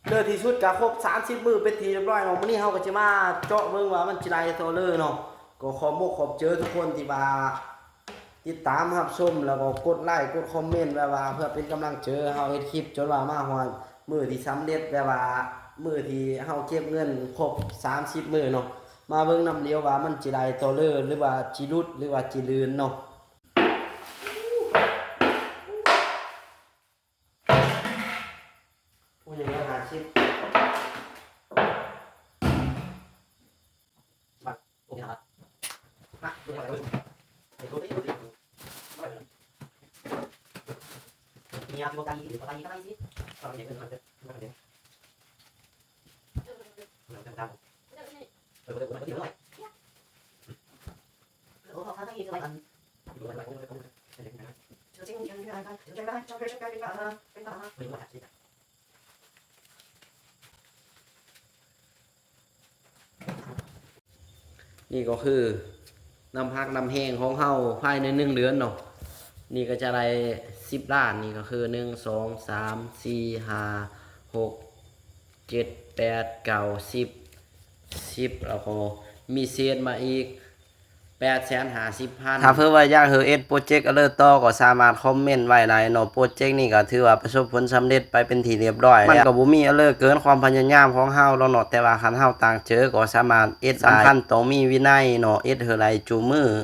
ເລີທີ່ສຸດກໍຄົບສາມສິບມື້ເປັນທີ່ຮຽບຮ້ອຍເນາະ. ມື້ນີ້ເຮົາກໍຈະມາເຈາະເບິ່ງວ່າມັນຊິໄດ້ຕໍ່ເລີເນາະ. ກໍຂອບອົກຂອບໃຈທຸກຄົນທີ່ວ່າຕິດຕາມຮັບຊົມ ແລ້ວກໍກົດໄລກົດຄອມເມັນ ແບບວ່າເພື່ອເປັນກຳລັງໃຈເຮົາເຮັດຄລິບ ຈົນວ່າມາຮອດມື້ທີ່ສຳເລັດ ແບບວ່າມື້ທີ່ເຮົາເກັບເງິນຄົບສາມສິບມື້ເນາະ. ມາເບິ່ງນຳລຽວວ່າມັນຊິໄດ້ຕໍ່ເລີ ຫຼືວ່າຊິຫຼຸດ ຫຼືວ່າຊິລື່ນເນາະ. ໂອ້ຍ ຍັງເຫຼືອຫ້າສິບ ບາດ ໂອເຄ ຫາ ມາ ເບິ່ງເອົາ ເບິ່ງເອົາ ເບິ່ງເອົາ ເບິ່ງເອົາ ເນຍ ບໍ່ໄກ ບໍ່ໄກ ບໍ່ໄກ ເອົາເງິນ ເອົາເງິນ ເອົາເງິນ ເອົາເງິນ ເອົາເງິນ ນີ້ກໍຄືນ້ຳພັກນ້ຳແຮງຂອງເຮົາພາຍໃນໜຶ່ງເດືອນເນາະ. ນີ້ກໍຈະໄດ້ສິບລ້ານ ນີ້ກໍຄື ໜຶ່ງ ສອງ ສາມ ສີ່ ຫ້າ ຫົກ ເຈັດ ແປດ ເກົ້າ ສິບ ສິບ ແລ້ວກໍມີເສດມາອີກ ແປດແສນຫ້າສິບພັນ. ຖ້າເຜື່ອວ່າຢາກໃຫ້ເຮັດໂປຣເຈັກ Alert ຕໍ່ ກໍສາມາດຄອມເມັນໄວ້ໄດ້ເນາະ. ໂປຣເຈັກນີ້ກໍຖືວ່າປະສົບຜົນສຳເລັດໄປເປັນທີ່ຮຽບຮ້ອຍແລ້ວ ມັນກໍບໍ່ມີ Alert ເກີນຄວາມພະຍາຍາມຂອງເຮົາດອກເນາະ, ແຕ່ວ່າຄັນເຮົາຕັ້ງໃຈກໍສາມາດເຮັດໄດ້. ສຳຄັນຕ້ອງມີວິໄນເນາະ, ເຮັດໃຫ້ໄດ້ຈຸມື້.